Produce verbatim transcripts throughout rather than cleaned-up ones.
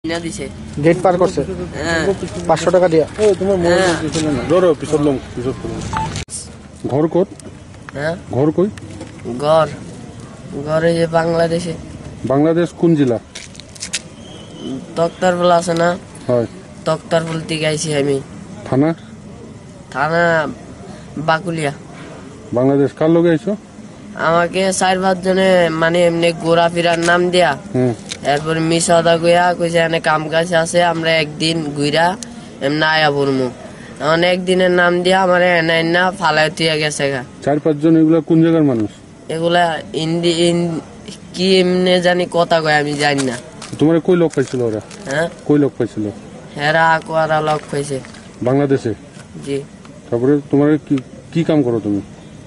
না দিছে। গেট পার করছে। হ্যাঁ। পাঁচশো টাকা দিয়া। হ্যাঁ। ধরো, পিছন লম, পিছন করো। ঘর কই? হ্যাঁ। ঘর কই? ঘর, ঘর এই যে বাংলাদেশে। বাংলাদেশ কোন জেলা? তক্তারপুল আছে না? হয়। তক্তারপুল থেকে আইছি আমি। থানা? থানা বাকুলিয়া। বাংলাদেশ কার লগে আইছো? আমাকে চার পাঁচ জনে মানে এমনি ঘোরাফেরার নাম দিয়া, হুম। এরপর মিছা কথা কইয়া কইছে, "এনে কাম কাজ আছে, আমরা একদিন ঘুরা এমনি আয়া পড়মু।" এখন একদিনের নাম দিয়া আমার এনে না ফালাই তুইয়া গেছে গা। চার পাঁচ জন এগুলা কোন জায়গার মানুষ? এগুলা ইন্ডি-, ইন-, কি এমনি জানি কথা কয়, আমি জানি না। তোমারে কই লগ পাইছিল ওরা? হ্যাঁ? কই লগ পাইছিল? হেরা আকোয়ারা লগ পাইছে। বাংলাদেশে? জি। তারপরে তোমার কি, কি কাম করো তুমি?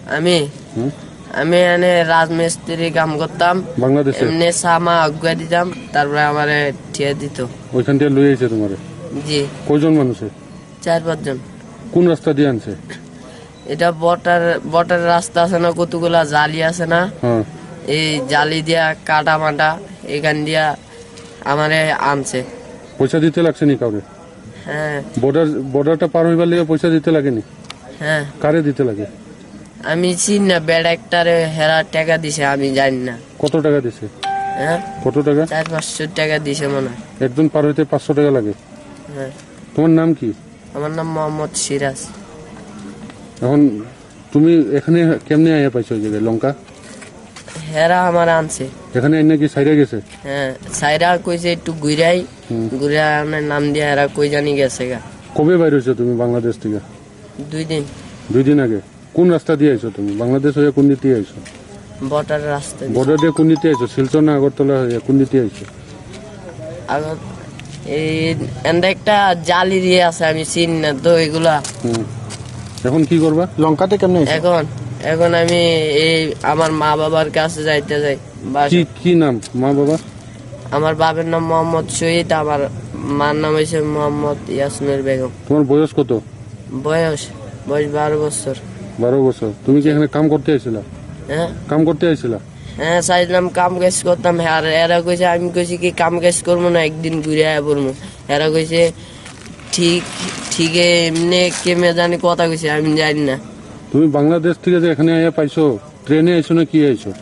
আমি? হুম? আমি এনে রাজমিস্ত্রি কাম করতাম। বাংলাদেশে? এমনি সামা আগুয়া দিতাম, তারপরে আমারে ঠিয়া দিত। ওইখান থেকে লই আইছে তোমারে? জি। কয়জন মানুষে? চার পাঁচ জন। কোন রাস্তা দিয়ে আনছে? এটা বটার, বটার রাস্তা আছে না, কতগুলা জালি আছে না? হ্যাঁ। এই জালি দিয়া কাটা মাটা এখান দিয়া আমারে আনছে। পয়সা দিতে লাগছে নি কাউরে? হ্যাঁ। বর্ডার, বর্ডারটা পার হইবার লেগে পয়সা দিতে লাগে নি? হ্যাঁ। কারে দিতে লাগে? আমি চিনি না, বেটা একটারে হেরা টাকা দিছে, আমি জানি না। কত টাকা দিছে? হ্যাঁ? কত টাকা? চার পাঁচশো টাকা দিছে মনে হয়। একজন পার হইতে পাঁচশো টাকা লাগে? হ্যাঁ। তোমার নাম কি? আমার নাম মোহাম্মদ সিরাজ। এখন তুমি এখানে কেমনে আইয়া পাইছো ওই জায়গায় লঙ্কা? হেরা আমার আনছে। এখানে আইনা কি সাইরা গেছে? হ্যাঁ, সাইরা কইছে একটু ঘুরাই, হুম। ঘুরে আমার নাম দিয়া হেরা কই জানি গেছে গা। কবে বাইর হইছো তুমি বাংলাদেশ থেকে? দুই দিন। দুই দিন আগে? কোন রাস্তা দিয়ে আইছো তুমি? বাংলাদেশ হয়ে কোন দিক দিয়ে আইছো? বর্ডার রাস্তা দিয়ে। বর্ডার দিয়ে কোন দিক দিয়ে আইছো? শিলচর না আগরতলা হয়ে কোন দিক দিয়ে আইছো? আগর-, এই এন্দা একটা জালি দিয়ে আছে, আমি চিনি না তো এগুলা। হুম। এখন কি করবা? লঙ্কাতে কেমনে আইছো? এখন, এখন আমি এই আমার মা বাবার কাছে যাইতে যাই। বাসা। কি, কি নাম মা বাবা? আমার বাবার নাম মোহাম্মদ শহীদ, আমার মার নাম হইছে মোহাম্মদ ইয়াসমিন বেগম। তোমার বয়স কত? বয়স, বয়স বারো বছর। বারো বছর। তুমি কি এখানে কাম করতে আইছিলা? হ্যাঁ। কাম করতে আইছিলা? হ্যাঁ, চাইছিলাম কাম কাজ করতাম, আর এরা কইছে, আমি কইছি কি কাম কাজ করবো না, একদিন ঘুরে আয়া পড়বো। এরা কইছে, ঠিক, ঠিক এমনি কেমনে জানি কথা কইছে, আমি জানি না। তুমি বাংলাদেশ থেকে যে এখানে আইয়া পাইছো, ট্রেনে আইছো না কি আইছো?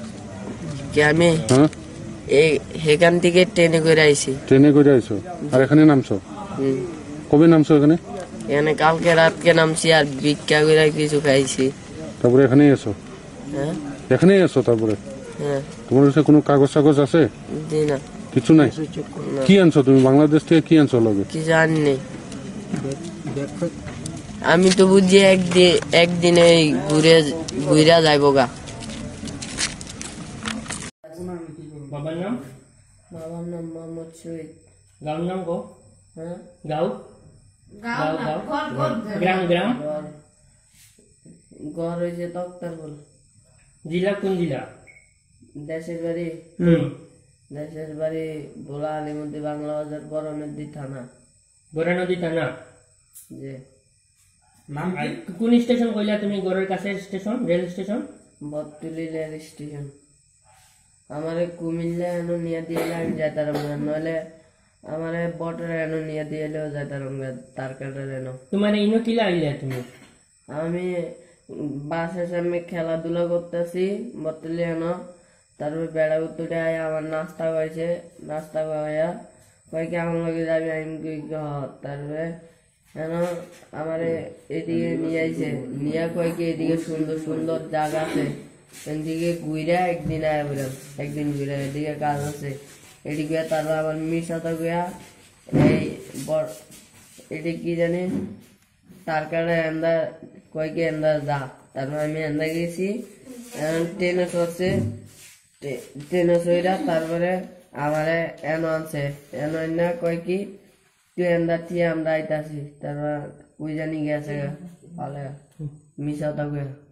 কি আমি? হ্যাঁ? এই, সেখান থেকে ট্রেনে করে আইছি। ট্রেনে করে আইছো? আর এখানে নামছো? হুম। কবে নামছো এখানে? এখানে কালকে রাতকে নামছি আর ভিক্ষা করে কিছু খাইছি। তারপরে এখানেই আছো? হ্যাঁ। এখানেই আছো তারপরে? হ্যাঁ। তোমার কাছে কোনো কাগজ টাগজ আছে? জি না। কিছু নাই? না। কি আনছো তুমি? বাংলাদেশ থেকে কি আনছো লগে? কিছু আনি নেই। আমি তো বুঝি একদি-, একদিনে এই ঘুরে, ঘুরা যাইবো গা। বাবার নাম? বাবার নাম মোহাম্মদ শহীদ। গাঁওর নাম কো? হ্যাঁ? গাঁও? গাঁও, গাঁও, গাঁও। ঘর, ঘর, ঘর। গ্রাম, গ্রাম। ঘর। ঘর হইছে তক্তারপুল। জেলা কোন জেলা? দেশের বাড়ি? হুম। দেশের বাড়ি ভোলা আলিমুদ্দি বাংলা বাজার, বড় নদী থানা। বড় নদী থানা? জি। নাম কি? আর কোন স্টেশন কইলা তুমি? ঘরের কাছে station, rail station? Battali rail station. আমারে কুমিল্লা এনো নিয়ে দিলে আমি যাইতাম না, নইলে আমারে বটরে এনো নিয়ে দিলেও যাইতাম না, তার কাটার এনো। তোমার ইনো কিলা আইলে তুমি? আমি বাসের সামনে খেলাধুলা করতেছি, বটতলি এনো। তারপর বেড়া উত্তরে আয়া আমার নাস্তা খাইছে, নাস্তা খাওয়াইয়া কয় কি, "আমার লগে যাবি?" আমি কই কি, "হ।" তারপরে কেন আমারে এদিকে নিয়ে আইছে, নিয়ে কয় কি, "এদিকে সুন্দর সুন্দর জায়গা আছে, এদিকে ঘুরে একদিন আয় বললাম, একদিন ঘুরে এদিকে কাজ আছে।" এদিকে তারপর আমার মিশা তো গিয়া এই বড়, এটি কি জানি, তার কারণে আমরা কয় কি, "আমরা যা।" তারপর আমি আমরা গেছি, এখন ট্রেনে চড়ছে, টে-, ট্রেনে চড়া, তারপরে আমারে এনো আনছে, এনো না কয় কি, "তুই এন্দা থিয়া আমরা আইতাছি।" তারপর কই জানি গেছে গা, পালে মিশা তো গেল।